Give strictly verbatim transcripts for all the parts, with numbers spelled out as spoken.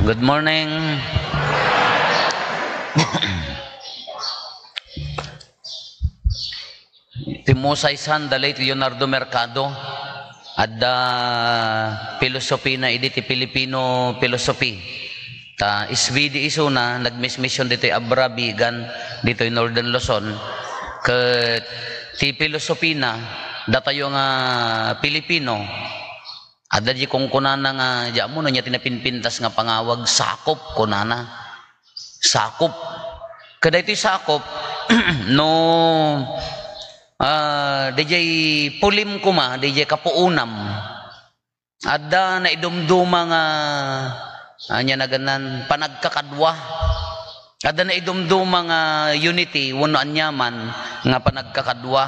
Good morning. Ti musaysan, the late Leonardo Mercado, adda pilosopina idi ti Filipino philosophy. Ta S V D isuna, nagmismission ditoy Abra, Vigan, ditoy Northern Luzon. Ket ti pilosopina, datayo nga Pilipino, adda di kunkunana nga, di ammo no nia ti napinpintas nga pangawag, sakop, kunana. Sakop. Kadaytoy sakop, no, ah, dijay pulim koma, dijay kapuonam, adda naidumduma nga, ania nagannan, panagkakadua. Adda naidumduma nga unity wenno aniaman nga panagkakadua.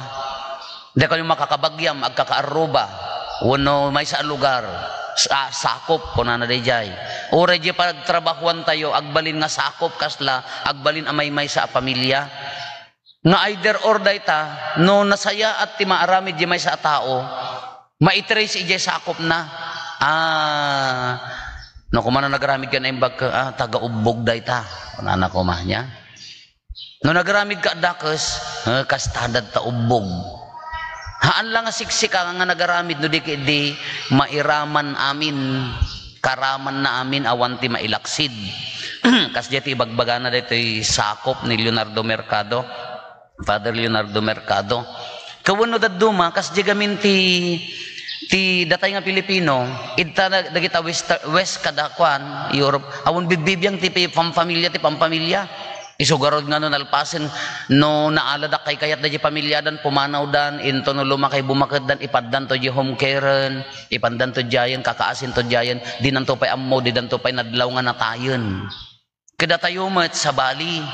Dakayo makakabagiam, agkakaarruba, wenno maysa a lugar, sa-, sakop, kunana daydiay. Uray di pagtrabahuantayo, agbalin nga sakop kasla, agbalin a maymaysa a pamilia. Nga either or dayta, no nasayaat ti maaramid di maysa a tao, maitrace idiay sakopna. Ah, no, kumana nagaramid ka naimbag ka, ah, taga-Ubbog dayta. Kunana koma nia. No nagaramid ka dakes, eh, kasta dayta Ubbog. Haan la nga siksika nga nagaramid, no di ketdi mairaman amin, karamanna amin awan ti mailaksid. Kasdiay ti ibagbagana daytoy sakop ni Leonardo Mercado, Father Leonardo Mercado. Ket wenno dadduma, kasdiay gamin ti, ti datay nga Pilipino, idta na-, dagita West, West kada kuan, Europe, awan bibbibiang ti pi-, pampamilia, ti pampamilia. Isu garud nga no nalpasen, no naaladak kaykayatda di pamiliadan, pumanawdan, intono lumakay bumaketdan, ipaddanto di home care-en, ipandanto diayen, kakaasinto diayen, dinanto pay ammo, didanto pay nadlaw nga natayen. Kadatayo met, sabali.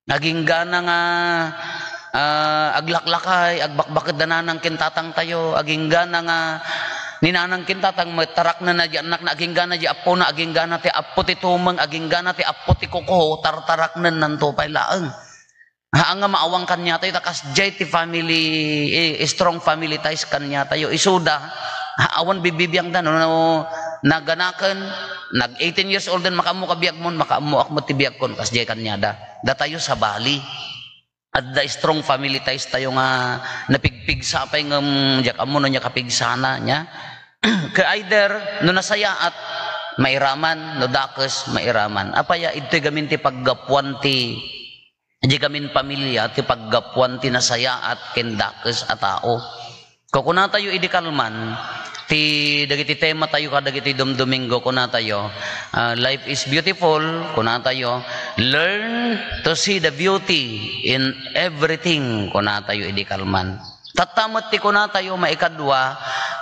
Aginggana nga, ah, aglaklakay, agbakbaketda nanang ken tatangtayo, aginggana nga ni nanang ken tatang met, taraknenna di annakna, aginggana di appona, aginggana ti appo ti tumeng, aginggana ti appo ti kuko, tartaraknennanto pay laeng. Haan nga maawang kaniatayo, ta kasdiay ti family, eh, strong family ties kaniatayo. Isuda, ha, awan bibibiangda, no, no, naganaken, nag eighteen years old den, makaammo ka biagmon, makaammoak met ti biagkon, kasdiay kaniada. Datayo sabali. Adda strong family ties tayo nga napigpigsa pay ngem diak ammo no nia kapigsana nia. Ke either no nasayaat, mairaman, no dakes, mairaman. Apay a, idtoy gamin ti paggapuan ti, di gamin pamilia ti paggapuan ti nasayaat ken dakes a tao. Kukunatayo idi kalman, ti dagiti tematayo kadagiti Dumdomingo, kunatayo, ah, "Life is beautiful," kunatayo, "Learn to see the beauty in everything," kunatayo idi kalman. Tatta met ti kunatayo maikadua,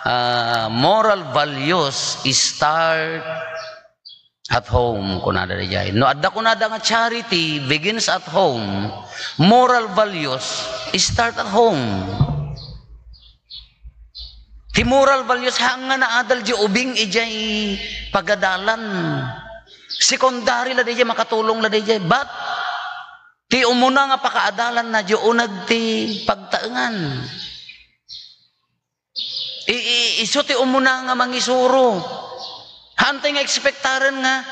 ah, "Moral values start at home," kunada daydiay. No adda kunada nga charity begins at home, moral values start at home. Ti moral values, haan nga naadal di ubing idiay pagadalan. Secondary la daydiay, makatulong la daydiay. But ti umuna nga pakaadalanna, di uneg ti pagtaengan. I-, i-, isu ti umuna nga mangisuro. Haantay nga ekspektaren nga,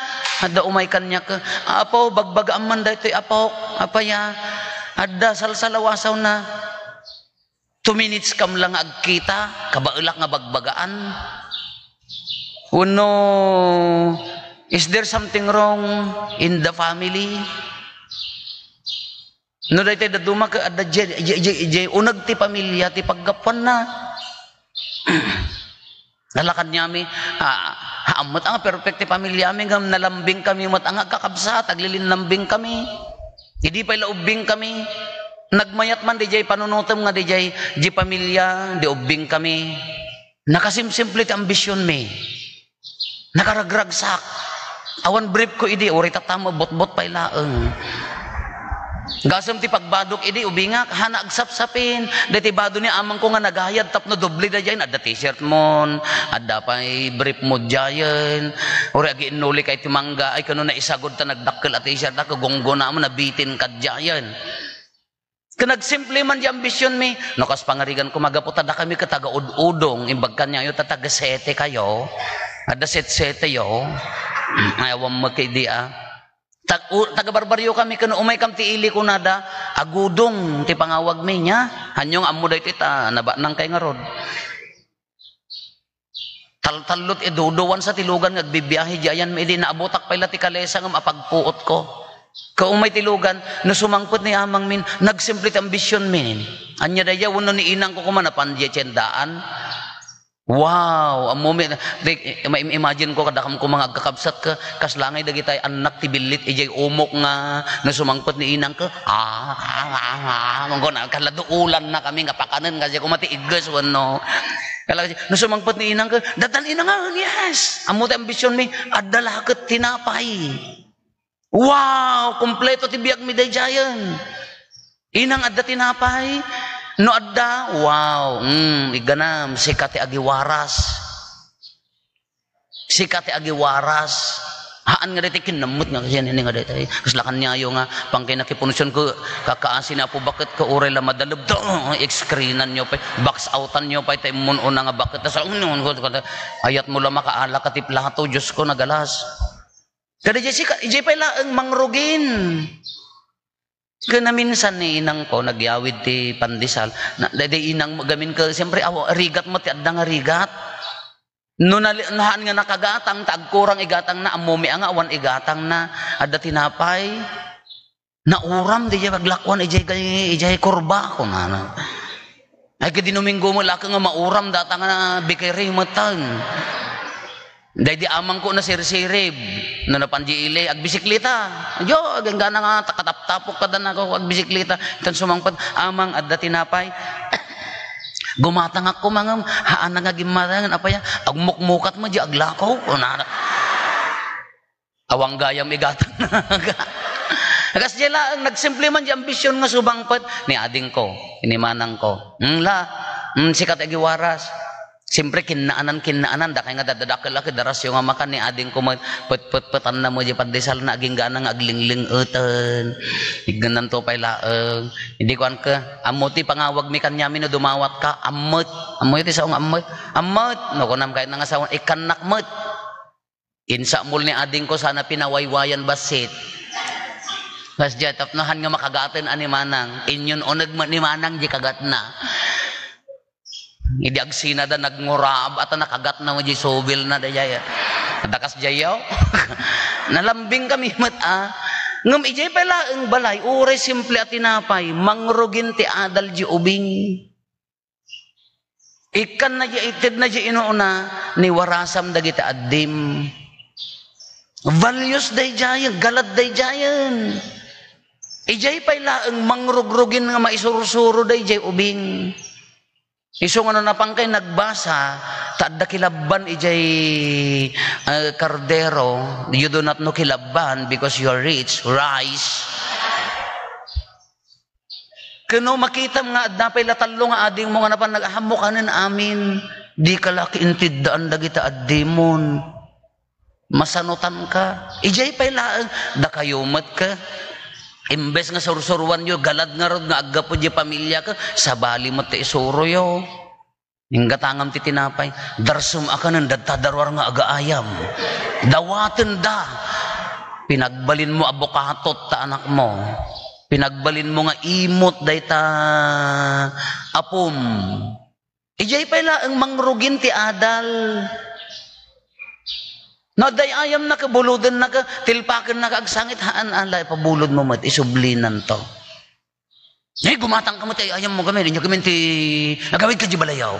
adda umay kaniak, "Apo, bagbagaam man daytoy, Apo. Apay a, adda salsalawasawna." Two minutes kam lang nga agkita, kabaelak nga bagbagaan. Wenno, is there something wrong in the family? No daytoy dadduma ket adda diay, diay, diay, diay uneg ti pamilia ti paggapuanna. Nalakan niami, ah, haan met a nga perfect ti pamiliami, ngem nalambingkami met a nga agkakabsat, aglilinnambingkami. Idi pay la ubbingkami, nagmayat man diay panunotem nga diay, diay pamilia, di ubbingkami. Nakasimsimple ti ambisionmi. Nakaragragsak. Awan briefko idi, uray tatta met butbot pay laeng. Gasem ti pagbadok idi, ubingak, haan a agsapsapin. Daytoy bado ni amangko nga nagayad tapno doble daydiay, adda t-shirt mon, adda pay brief mo diayen. Uray agiinnuli kay ti mangga, ay kano naisagod ta nagdakkel a t-shirt, a kagunggonam, nabitin kad diayen. Ket nagsimple man di ambisionmi. No kas pangarigan ko, magapu ta dakami ket taga-Ud-udong, imbag kaniayo ta taga-Sete kayo. Adda Set-Sete yo. Ay, awan mo kay di, ah. Tag-, u-, taga-Barbarrio kami, ken umaykam ti ili, kunada, agudong ti pangawagmi, nia. Hanyo nga ammo daytoy ta, nabanang kay ngarud. Taltallo ti iduduwan sa ti lugan nga agbibiahe, diay ayanmi idi naabutak pay la ti kalesa ngem apagpuotko. Kaumay ti lugan, no sumangpet ni amangmin, nagsimple ti ambisionmin. Ania daydiay, wenno ni inangko koma napan diay tiendaan. Wow! Ammomi, di, ma-, imagine ko, kadakam ko mga agkakabsat ka, kasla ngay dagitay annak ti billit, idiay umok nga, no sumangpet ni inang ka, ah, ah, ah, ah, mangko na, kaladuulan na kami nga pakanen, kasi koma ti igges, wenno. Kala, no sumangpet ni inang ka, "Datan inangan, yes!" Ammo ti ambisionmi, adda la ket tinapay. Wow! Kompleto ti biagmi daydiayen. Inang, adda tinapay? No adda, wow! Mm, igganam, sika ti agiwaras. Sika ti agiwaras. Haan nga daytoy kinammet nga kasi yan, ini nga daytoy. Kasla kaniayo nga, pangkay nakipunsion ko, kakaasi ni Apo Baket ko, uray la madaleb to, screenan nyo pay, box outan nyo pay, ta immun una nga baket, tas, ayat mo la makaala ka ti plato, Diyos ko, nagalas. Kada jay sika, ijay pay laeng mangrugin. Ken naminsan ni inang ko, nagyawid ti pandesal. Na, daydi inang mo gamin ken, siyempre, aw-, rigat mo ti adda nga rigat. No nali-, no haan nga nakagatang, ta agkurang igatangna, ammomi a nga awan igatangna, adda tinapay. Nauram, di jay aglakuan, ijay, ijay kurba, kunana. Ay, ket di Domingo mo, laki nga mauram, data nga bakery, metten. Daydi amang ko nasirsirib. No napan di ili, agbisikleta. Jo, aganggana nga, takataptapok kada nako, agbisikleta. Itan sumangpet, "Amang, adda tinapay." Gumatangak ko, mangem, haan nga gimmatangan, apaya, agmukmukat mo, di aglako. Kunana. Awan gayam igatang na. Kas di laeng, nagsimple man di ambision nga subangpet. Ni ading ko, ni manang ko. Hmm, la, hmm, sika ti agiwaras. Siyempre, kinnaanan, kinnaanan. Dakay nga dadadakel a, kidarasyo nga makan ni ading ko, met-, pet-, pet-, petanna mo di pandesal na aging gana nga aglingling-eten. Ignanto pay laeng. Hindi ko anke, ammo ti pangawag mi kanyami no dumawat ka, ammet. Ammo iti sao nga ammet. Ammet. No, kunam kahit nga sawan, ikannak met. Insakmol ni ading ko sana pinawaywayan bassit. Kas diay, tapno han nga makagaten a ni manang. Inyon uneg met ni manang di kagatna. Idi agsinada, nagngurab, ata nakagatna mo di subil na, dayay. Dakas diay, yaw. Nalambing kami met, ah. Ngem idiay pay laeng balay, uray simple a tinapay, mangrugin ti adal di ubing. Ikkanna diay, itedna diay inuuna, ni warasam dagiti addim. Values daydiayen, galad daydiayen. Idiay pay laeng mangrugrugin nga maisursuro daydiay ubing. Isu nga no napan kay nagbasa, ta adda kilabban idiay, eh, kardero, you do not know kilabban because you are rich, rice. Ken no makitam nga adda pay la tallo nga adingmo nga napan nag-, "Ahammo kanen amin, dika la kiintiddaan dagita addimon. Masanotanka." Idiay pay laeng, dakayo met ka. Imbes nga sursuruanyo, galad ngarud nga aggapu di pamiliaka, sabali met ti isuroyo. Inggatangam ti tinapay. Darsem a kanen, dadta daruar nga agaayam. Dawatenda. Pinagbalinmo a bukatot ta anakmo. Pinagbalinmo nga imot dayta apom. Idiay pay laeng mangrugin ti adal. No, adda ayamnaka, bulodennaka, tilpakennaka, agsangit, haan, ala, ipabulodmo met, isublinanto. Eh, gumatang ka met, ay-ayammo gamin, inyo gamin ti, agawid ka di balayaw.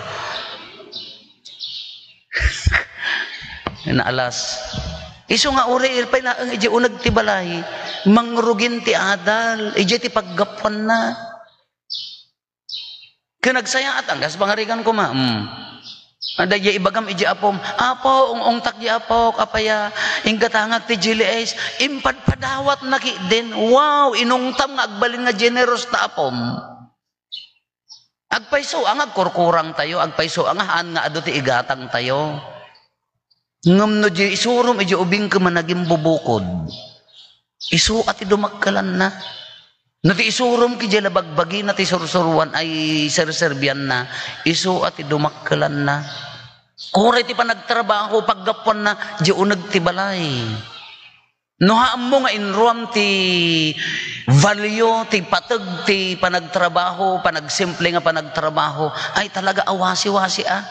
Naalas. Isu nga uray pay laeng idiay uneg ti balay, mangrugin ti adal, idiay ti paggapuanna. Ken nagsayaat, anggas pangarigan koma, hmm. Adda diay ibagam idiay apom, "Apo, ung-ungtak diay apok, apaya, inggatangak ti jelly ice." Impadpadawatna ketdin. Wow, inungtam nga agbalin nga generous ta apom. Agpayso a nga agkurkurangtayo, agpayso a nga haan nga adu ti igatangtayo. Ngem no di isurom idiay ubingko, managimbubukod. Isu a ti dumakkelanna. No ti isurom idiay labagbagina ti sursuruan ay serserbianna, isu a ti dumakkelanna. Uray ti panagtrabaho, paggapuanna, di uneg ti balay. No, ha, ammo nga inruam ti value, ti pateg, ti panagtrabaho, panagsimple nga panagtrabaho, ay talaga a wasi-wasi, a.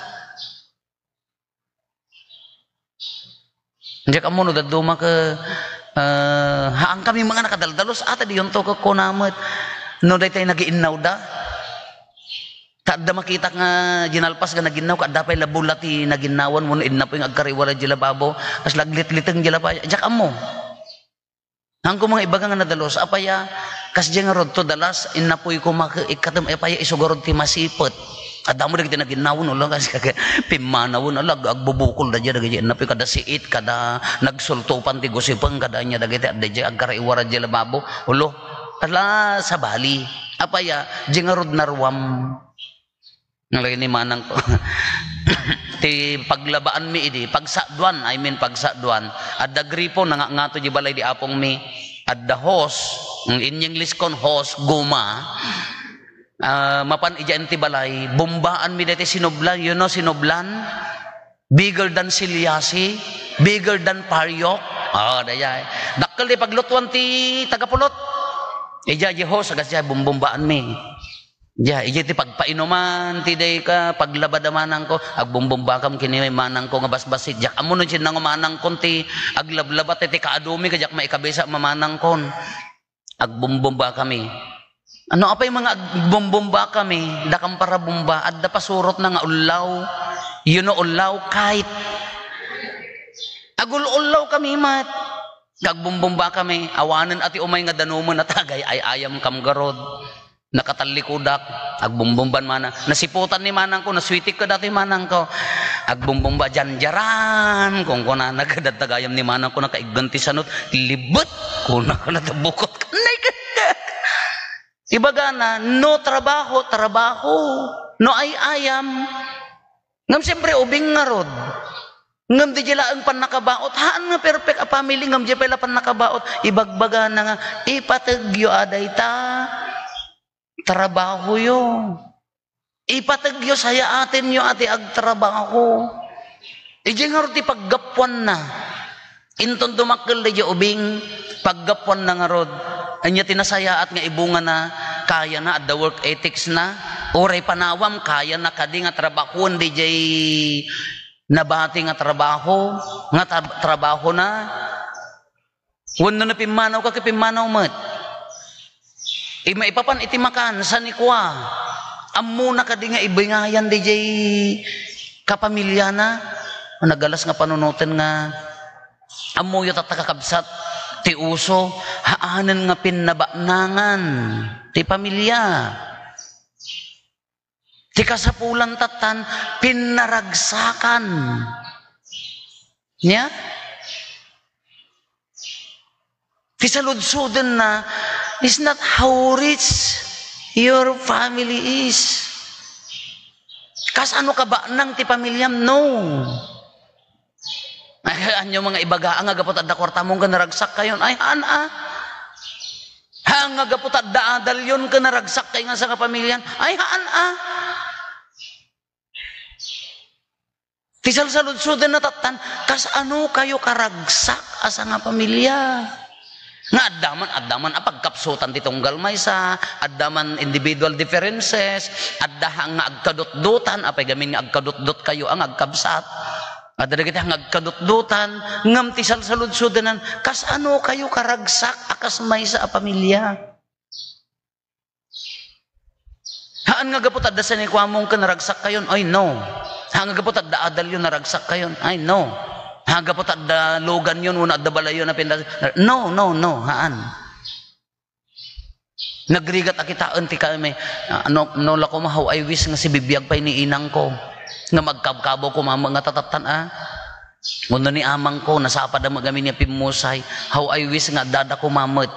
Diak ammo no dadduma ket, eh, haan kami nga nakadaldalos, a, ta diyonto ket kuna met no daytay nagiinnawda. Ta adda makitak nga dinalpas nga naginnaw, ket adda pay labola ti naginnawan wenno innapoy nga agkariwara idiay lababo, kas laglitliteng idiay lababo. Diak ammo. Haanko nga ibaga nga nadalus, apay a, kasdiay ngarud to dalas, innapoy koma ket ikkatem, apay a, isu ngarud ti masipet. Adda met dagiti naginnawan, ala, kas, pimmanawen, ala, ag-, agbubukolda diay dagiti innapoy, kada siit, kada nagsultopan ti gusipeng, kada ania dagiti adda diay agkariwara idiay lababo. Ulo, ala, sabali. Apay a, diay ngarud naruam. Nalagay ni manangko. Ti paglabaanmi idi, pagsaduan, I mean, pagsaduan. Adda gripo, nangangato di balay di apongmi. Adda hose, in English kon hose, guma. Ah, mapan idiay ti balay, bombaanmi daytoy sinublan. You know sinublan? Bigger than silyasi, bigger than paryok. Oh, dayay. Dakkel di paglutuan ti tagapulot. Idiay, idiay hose, agas diay, bombombaanmi. Diay, idiay ti pagpainuman, ti dayka, paglabada manangko, agbombombakam ken ni manangko nga basbasit. Diak ammo no sino nga manangkon ti aglablaba, ti, ti kaadumi, ket diak maikabisa mamanangkon. Agbombomba kami. Ano, apay nga agbombomba kami, dakam para bomba, adda pasurotna nga ullaw. You know, ullaw, kite. Agul-ullaw kami, mat. Agbombomba kami, awanen a ti umay nga danumen a tagay ay ayam kam garud. Nakatallikudak, agbombomban mana. Nasiputan ni manangko, naswitik ka dati manangko. Agbombomba, janjaran, kung kunana, kadagtagayam ni manangko, nakaiggan ti sanot, libet, kuna ka natabukot ka, nay, ibagana, no trabaho, trabaho. No ay-ayam. Ngem siyempre, ubing ngarud. Ngem di laeng pannakabaot. Haan nga perfect a family, ngem di pay la pannakabaot. Ibagbagana nga, ipategyo a dayta. Trabahoyo. Ipategyo, sayaatenyo a ti agtrabaho. Idiay ngarud ti paggapuanna. Inton dumakkel daydiay ubing, paggapuanna ngarud. Ania ti nasayaat nga ibungana, kayana, adda work ethics na. Uray panawam, kayana kadi nga trabahoen daydiay nabati nga trabaho, nga tra-, trabahona. Wenno no pimmanawka, ket pimmanaw met. Ima-, ipapan iti makan, sanikua. Ammona kadi nga ibingayan daydiay kapamiliana? Nagalas nga panunoten nga ammoyo tatta, kakabsat, ti uso, haanen nga pinnabaknangan ti pamilia. Ti kasapulan tattan, pinnaragsakan. Nia? Ti saludsodenna is not how rich your family is. Kasano kabaknang ti pamiliam? No. Ay, ania nga ibaga, nga gapu ta adda kuartamon ken naragsak kayon? Ay, haan a. Ha, nga gapu ta adda adalyon ken naragsak kay nga sangapamilian? Ay, haan a. Ti salsaludsodenna tattan, kasano kayo karagsak a sangapamilia? Nga adda man, adda man a pagkapsutan ti tunggal maysa, adda man individual differences, adda ha nga agkadutdutan, apay gamin nga agkadutdot kayo a nga agkabsat. Adda dagiti ha nga agkadutdutan, ngem ti salsaludsodenan, kasano kayo karagsak a kas maysa a pamilia? Haan nga gapu ta adda sanikuamon ken naragsak kayon? Ay, no. Haan nga gapu ta adda adalyon naragsak kayon? Ay, no. Haan nga gapu ta adda luganyon wenno adda balayyon a pinda-, no, no, no, haan. Nagrigat a kitaen ti kami, ah, no, no la koma, how I wish nga sibibiag pay ni inangko, nga magkabkabaw koma met nga tatattan, a. Wenno ni amangko, nasapad a magamin nga pimmusay. How I wish nga addada koma met.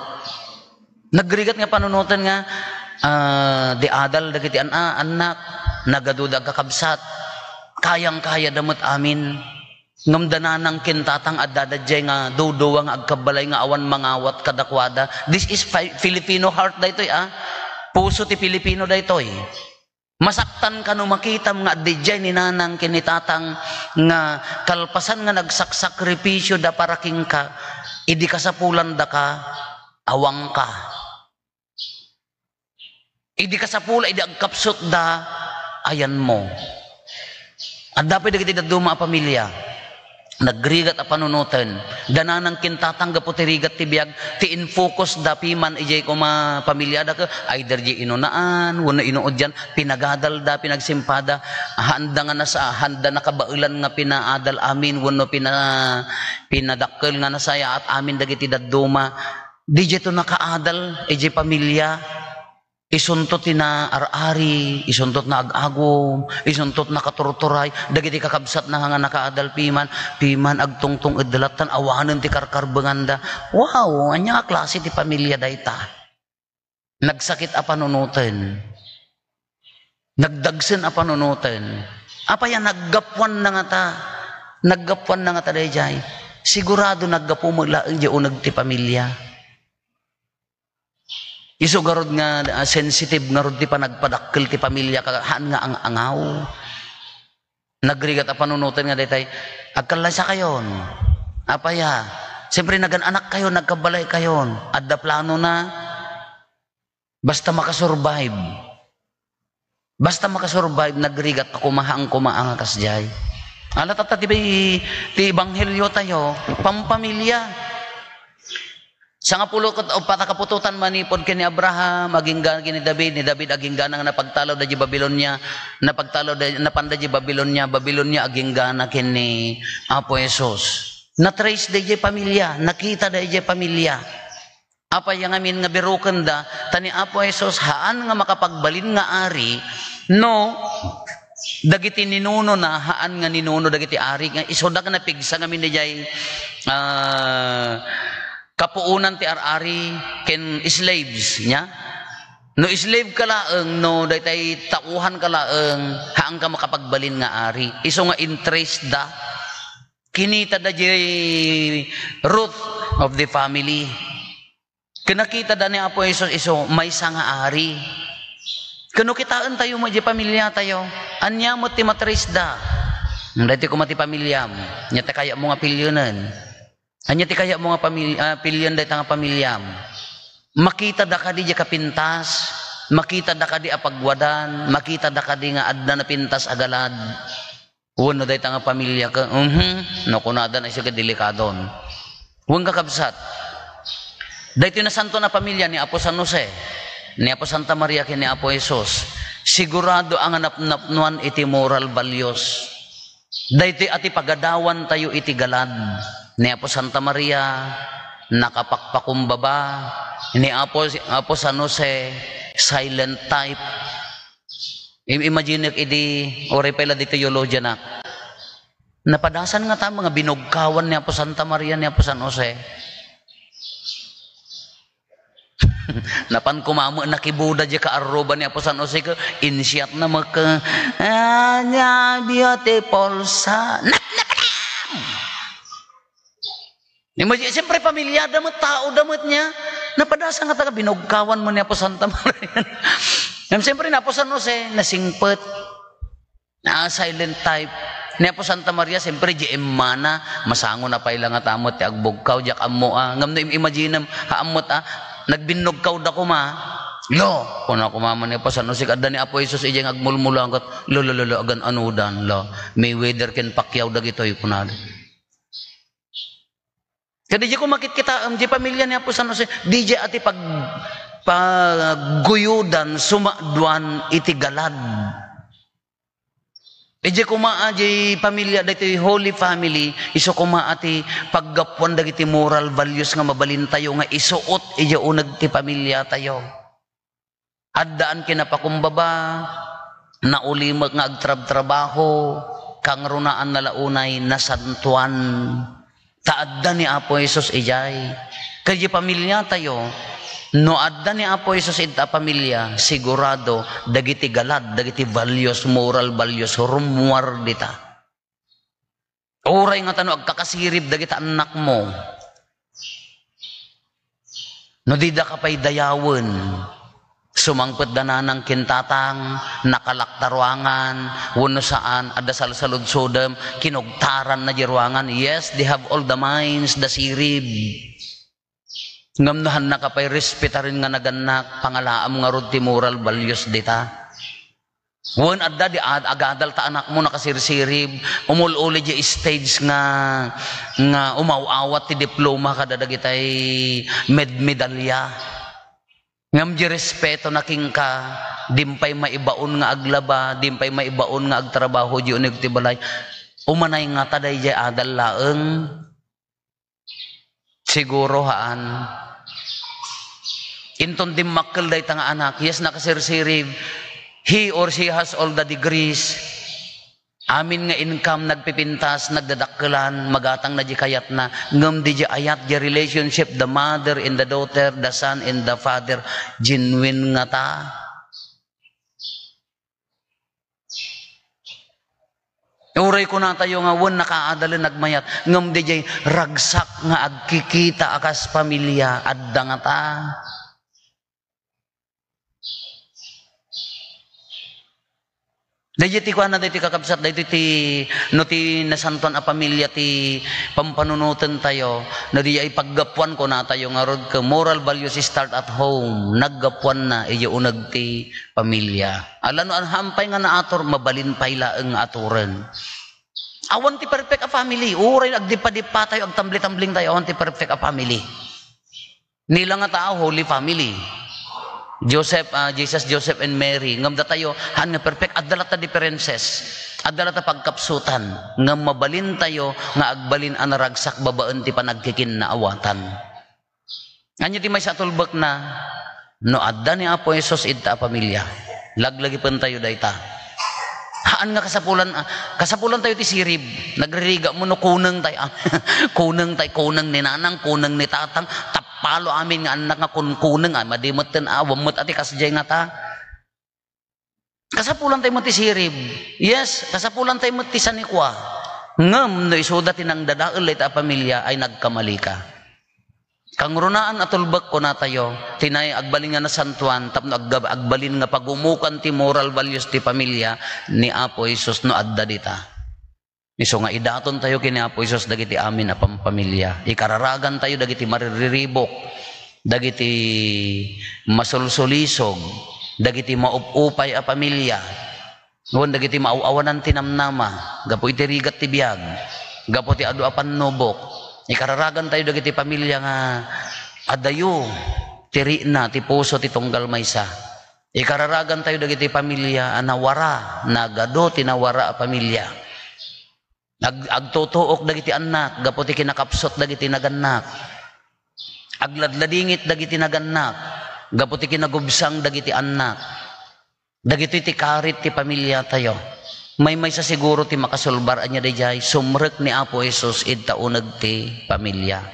Nagrigat nga panunoten nga, ah, di adal dagiti an-, a, annak, nagaduda agkakabsat. Kayang-kayada met amin. Ngem da nanang ken tatang addada diay nga duduwa nga agkabbalay nga awan mangawat kadakuada. This is Fi-, Filipino heart daytoy, a. Puso ti Filipino daytoy. Masaktanka no makitam nga adda idiay ni nanang ken ni tatang nga kalpasan nga nagsaksakripisio da para kenka, idi kasapulanda ka, awangka. Idi kasapula, idi agkapsut da, ayanmo. Adda pay dagiti dadduma a pamilia. Nagrigat a panunoten. Da nanang ken tatang gapu ti rigat ti biag, ti in-focus da piman idiay koma pamiliada ket either di inunaan, wenno inuudyan, pinagadalda, pinagsimpada, handa nga nasa-, handa nakabaelan nga pinaadal amin, wenno pina-, pinadakkel nga nasayaat amin dagiti dadduma. Diay to nakaadal, idiay pamilia. Isunto ti naar-ari, isunto ti naag-agum, isunto ti nakaturturay, dagiti kakabsatna nga nakaadal piman, piman agtungtong-ed da lattan awanen ti karkarbenganda. Wow, ania nga klase ti pamilia dayta? Nagsakit a panunoten. Nagdagsen a panunoten. Apay a naggapuanna ngata? Naggapuanna ngata daydiay? Sigurado naggapu met laeng diay uneg ti pamilia. Isu garud nga, ah, sensitive ngarud ti panagpadakkel ti pamiliaka, haan nga ang-angaw. Nagrigat a panunoten nga daytay, "Agkallaysakayon. Apay a? Siyempre, nagan-anakkayon, nagkabalaykayon. Adda planona. Basta makasurvive." Basta makasurvive, nagrigat a koma, haan koma nga kasdiay. Ala, tatta, ti, ti ebangheliotayo, pampamilia. Sangapulo ket uppat a kaputotan manipud ken ni Abraham, agingga ken ni David, ni David agingga nga napagtalawda idiay Babilonia, napagtalawda, napanda idiay Babilonia, Babilonia agingga ken ni Apo Jesus. Na-trace da idiay pamilia, nakita da idiay pamilia. Apay a ngamin nga birokenda, ta ni Apo Jesus haan nga makapagbalin nga ari, no dagiti ninunona haan nga ninuno dagiti ari, nga isuda nga napigsa ngamin idiay, ah, kapuonan ti ar-ari ken slaves, nia? No slave ka laeng, no daytay taohan ka laeng, haan ka makapagbalin nga ari. Isu nga in-trace da. Kinita da diay root of the family. Ken nakita da ni Apo Jesus isu maysa nga ari. Ken no kitaen tayo met diay pamiliatayo, ania met ti ma-trace da? Hmm, daytoy koma ti pamiliam. Ania ti kayatmo nga pilienen? Ania ti kayatmo nga pamil-, ah, pilien dayta nga pamiliam? Makita da kadi diay kapintas? Makita da kadi a pagwadan? Makita da kadi nga adda napintas a galad? Wenno dayta nga pamiliaka, mhm, no kunada na isu ket delikadon. Wen, kakabsat, daytoy nasantoan a pamilia ni Apo San Jose, ni Apo Santa Maria ken ni Apo Jesus, sigurado a nga napnapnoan iti moral values. Daytoy a ti pagadawantayo iti galad ni Apo Santa Maria, nakapakpakumbaba, ni Apo, Apo San Jose, silent type. Im-, imaginek idi, uray pay la di teologianak. Napadasan ngata nga binugkawan ni Apo Santa Maria ni Apo San Jose. Napan koma met nakibuda diay kaarruba ni Apo San Jose ket insiatna met ket, "Ah, nia, beautiful sa-," Nap-, napadam! Imagine, siyempre, pamiliada met, taoda met nia. Napadasan ngata nga binugkawan met ni Apo Santa Maria. Ngem siyempre, ni Apo San Jose, nasingpet. Ah, silent type. Ni Apo Santa Maria, siyempre, diay immana, masango na pay la ngata met ti agbugkaw, diak ammo, ah. Ngem no im-, imaginem, haan met, ah, nagbinnugkawda koma. Lo, kuna koma man ni Apo San Jose, adda ni Apo Jesus idiay nga agmulmulagat. Lo, lo, lo, lo, agan-anodan, lo. Mayweather ken Pacquiao dagitoy, kunada. Kadi diay koma kitkitaem, diay pamilia ni Apo San Jose, diay a ti pag-, pagguyodan, sumaduan iti galad. Idiay koma a diay pamilia, daytoy Holy Family, isu koma a ti paggapuan dagiti moral values nga mabalintayo nga isuot idiay uneg ti pamiliatayo. Addaan kinapakumbaba, naulimek nga agtrabtrabaho, kangrunaanna la unay nasantoan. Ta adda ni Apo Jesus idiay. Ket diay pamiliatayo, no adda ni Apo Jesus ita a pamilia, sigurado, dagiti galad, dagiti values, moral values, rummuar dita. Uray ngata no agkakasirib dagiti annakmo, no didaka pay dayawen, Sumangpet da nanang ken tatang, nakalakta ruangan, wenno saan, adda salsaludsodem, kinugtaranna di ruangan. Yes, they have all the minds, the sirib. Ngem no haannaka pay respetaren nga nagannak, pangalaam ngarud ti moral values dita. Wen adda di ad-, agadal ta anakmo nakasirsirib, umul-uli di stage nga, nga umaw-awat ti diploma kada dagitay med-medalya. Ngem di respeto na kenka, dimpay maibaon nga aglaba, dimpay maibaon nga agtrabaho di uneg ti balay. Umanay ngata daydiay adal laeng. Siguro haan. Inton dimmakkel dayta nga anak, yes, nakasirsirib. He or she has all the degrees. Amin nga income, nagpipintas, nagdadakkelan, magatang na di kayatna. Ngem di di ayat di relationship, the mother and the daughter, the son and the father, genuine ngata. Uray kunatayo nga wen nakaadalen nagmayat, ngem diay ragsak nga agkikita a kas pamilia, adda ngata. Daydiay ti kuana, daytoy kakabsat, daytoy ti, no ti nasantoan a pamilia ti pampanunotentayo, no diay paggapuan kunatayo ngarud ket moral values start at home, naggapuanna idiay uneg ti pamilia. Ala no, haan pay nga naatur, mabalin pay laeng nga aturen. Awan ti perfect a family. Uray agdippa-dippatayo, agtambli-tamblingtayo, awan ti perfect a family. Nila ngata a Holy Family. Joseph, ah, Jesus, Joseph, and Mary. Ngem datayo, haan nga perfect. Adda latta differences. Adda latta pagkapsutan. Ngem mabalintayo nga agbalin a naragsak babaen ti panagkikinnaawatan. Ania ti maysa a tulbekna? No adda ni Apo Jesus ita a pamilia, laglagipentayo dayta. Haan nga kasapulan, ah, kasapulantayo ti sirib. Nagririgat mo no kunengtay, ah. Kunengtay, kuneng ni nanang, kuneng ni tatang. Tappalo amin nga annak nga kunkuneng, ah, madi metten, ah, awan met a ti kasdiay ngata. Kasapulantayo met ti sirib. Yes, kasapulantayo met ti sanikua. Ngem no isuda ti nangdadael dayta a pamilia ay nagkamalika. Kangrunaan a tulbek kunatayo, ti nay agbalin nga nasantoan tapno agga-, agbalin nga pagumukan ti moral values ti pamilia ni Apo Jesus no adda dita. Isu nga idatontayo ken ni Apo Jesus dagiti amin a pampamilia. Ikararagantayo dagiti maririribuk, dagiti masulsulisog, dagiti maupupay a pamilia, wen dagiti maaw-awanan ti namnama gapu iti rigat ti biag, gapu ti adu a pannubok. Ikararagantayo dagiti pamilia nga adayo ti rikna, ti puso ti tunggal maysa. Ikararagantayo dagiti pamilia a nawara, nagadu ti nawara a pamilia. Ag-, agtutuok dagiti annak gapu ti kinakapsut dagiti nagannak. Agladladingit dagiti nagannak gapu ti kinagubsang dagiti annak. Dagitoy ti karit ti pamiliatayo. Maymaysa siguro ti makasulbar. Ania daydiay? Sumrek ni Apo Jesus ita uneg ti pamilia.